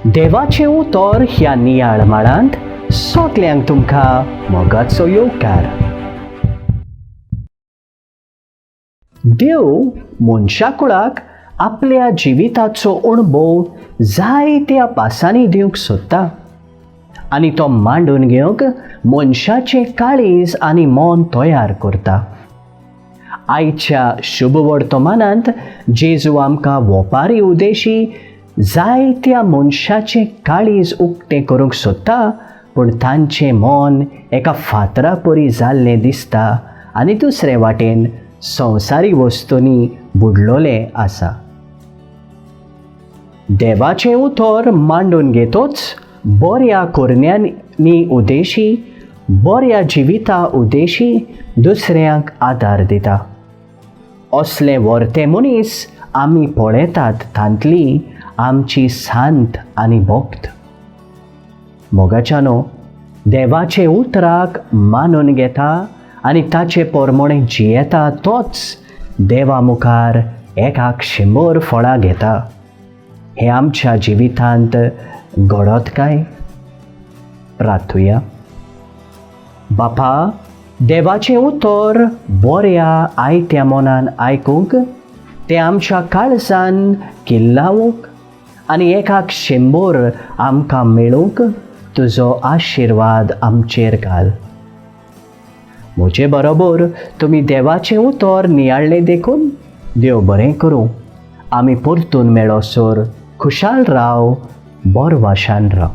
देवाचें उतर ह्या नियाळ माळांत सगल्यांक तुमकां मोगाचो येवकार. देव मनशाकुळाक आपल्या जिविताचो अणभव जायत्या पासांनी दिवंक सोदता आनी तो मांडून घेवंक मनशाचें काळीज आनी मन तयार करता. आयच्या शुभ वर्तमानांत जेजू आमकां वोपारी उदेशी जायत्या मनशाचें काळीज उक्तें करूंक सोदता, पूण तांचें मन एका फातरा परी जाल्लें दिसता आनी दुसरे वाटेन संवसारीक वस्तूंनी बुडलोलें आसा. देवाचें उतर मांडून घेतोच बऱ्या करण्यांनी उदेशी बऱ्या जिविता उदेशी दुसऱ्यांक आदार दिता. असले वर्ते मनीस आमी पळयतात तांतली आमची सांत आनी भक्त. मोगाच्यानो, देवाचे उतराक मानून घेता आनी ताचे पोरमोणे जियेता तोच देवा मुखार एकाक 100 फळां घेता. हें आमच्या जिवितांत घडत काय? प्रार्थुया. बापा, देवाचें उतर बऱ्या आयत्या मनान आयकूंक, तें आमच्या काळजान किल्लावूंक आनी एकाक 100 आमकां मेळूंक तुजो आशिर्वाद आमचेर घाल. म्हजे बरोबर तुमी देवाचें उतर नियाळ्ळें देखून देव बरें करूं. आमी परतून मेळोसर खुशाल राव, बोरवाशान राव.